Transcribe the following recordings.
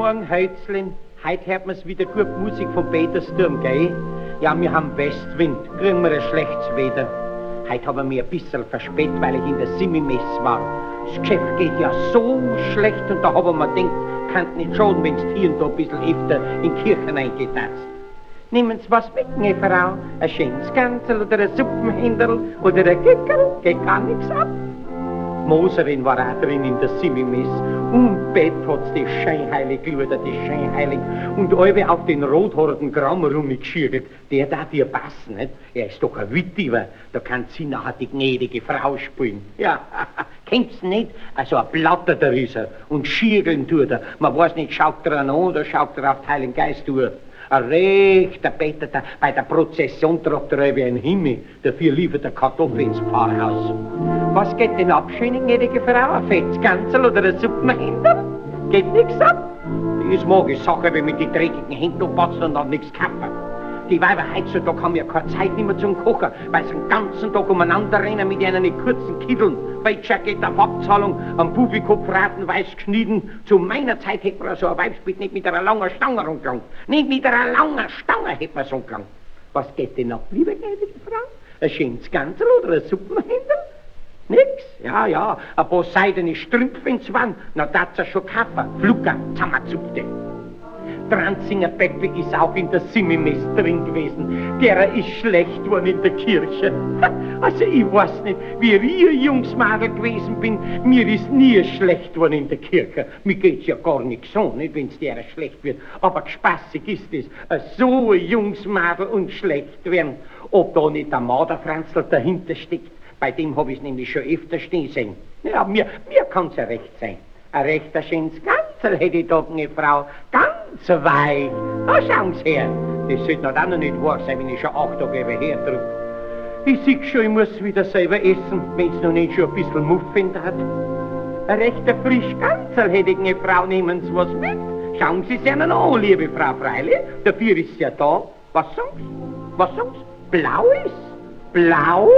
Morgen, Hölzlin. Heute hört man's wieder gut Musik vom Petersturm, gell? Ja, wir haben Westwind, kriegen wir ein schlechtes Wetter. Heute haben wir mich ein bisschen verspätet, weil ich in der Simimess war. Das Geschäft geht ja so schlecht und da haben wir gedacht, kann nicht schaden, wenn's hier und da ein bisschen öfter in die Kirche reingeht. Nehmen Sie was mit, ne Frau? Ein schönes Ganzel oder ein Suppenhänderl oder ein Kickerl, geht gar nichts ab. Moserin war auch drin in der Simimess. Und Bett hat's die scheinheilig geludert, die scheinheilig. Und alle auf den rothaarigen Gramm rumgeschirrt. Der darf ihr passen, nicht? Er ist doch ein Witwer. Da kann sie nachher die gnädige Frau spielen. Ja, kennt's nicht? Also ein Platterter ist er. Und schirgeln tut er. Man weiß nicht, schaut er an oder schaut er auf den Heiligen Geist durch. Ein rechter Betterter, bei der Prozession tragt er wie ein Himmel, dafür liefert er Kartoffeln ins Pfarrhaus. Was geht denn ab, schöne gnädige Frau? Ein fettes Ganzel oder ein Suppenhändel? Geht nix ab? Das mag ich Sache, wenn mit die dreckigen Händen patzen und dann nix kaufen. Die Weiber heutzutage haben ja keine Zeit mehr zum Kochen, weil sie den ganzen Tag umeinander rennen mit ihren kurzen Kitteln. Welcher geht auf Abzahlung, am Bubikopf ratenweis geschnitten. Zu meiner Zeit hätte man so ein Weibsbild nicht mit einer langen Stange rumgelangt. Nicht mit einer langen Stange hätte man so gelangt. Was geht denn ab, liebe gnädige Frau? Ein schönes Ganzel oder ein Suppenhändel? Nix? Ja, ja, ein paar seidene Strümpfe wenn's waren, na dat's er schon kaufen. Flucker, zusammenzupfte. Dranzinger Peppe ist auch in der Simimess drin gewesen. Der ist schlecht worden in der Kirche. Also ich weiß nicht, wie ich ein Jungsmadel gewesen bin, mir ist nie schlecht worden in der Kirche. Mir geht's ja gar nichts an, nicht, wenn's der schlecht wird. Aber gespassig ist es, so ein Jungsmadel und schlecht werden. Ob da nicht der Marderfranzl dahinter steckt, bei dem hab ich's nämlich schon öfter stehen sehen. Ja, mir kann's ja recht sein. Ein rechter schönes Ganzel hätte ich da, eine Frau, ganz weich. Na, schauen Sie her, das sollte noch auch noch nicht wahr sein, wenn ich schon 8 Tage über herdrück. Ich seh schon, ich muss wieder selber essen, wenn's noch nicht schon ein bisschen Muffin hat. Ein rechter frisch Ganzel hätte ich, eine Frau, nehmen Sie was mit. Schauen Sie sich einen an, liebe Frau Freilich, dafür ist sie ja da. Was sagen Sie? Was sagen Sie? Blau ist? Blau?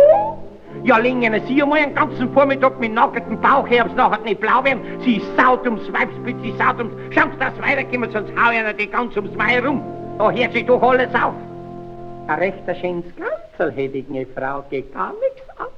Ja, legen Sie einmal einen ganzen Vormittag mit nacktem Bauch her, ob's nachher nicht blau werden. Sie saut ums Weibsbild, sie saut ums... Schauen Sie, dass weiterkommen, sonst hau ich Ihnen die ganz ums Mai rum. Da hört sich doch alles auf. Ein rechter schönes Ganzel hätte ich, eine Frau, geht gar nichts ab.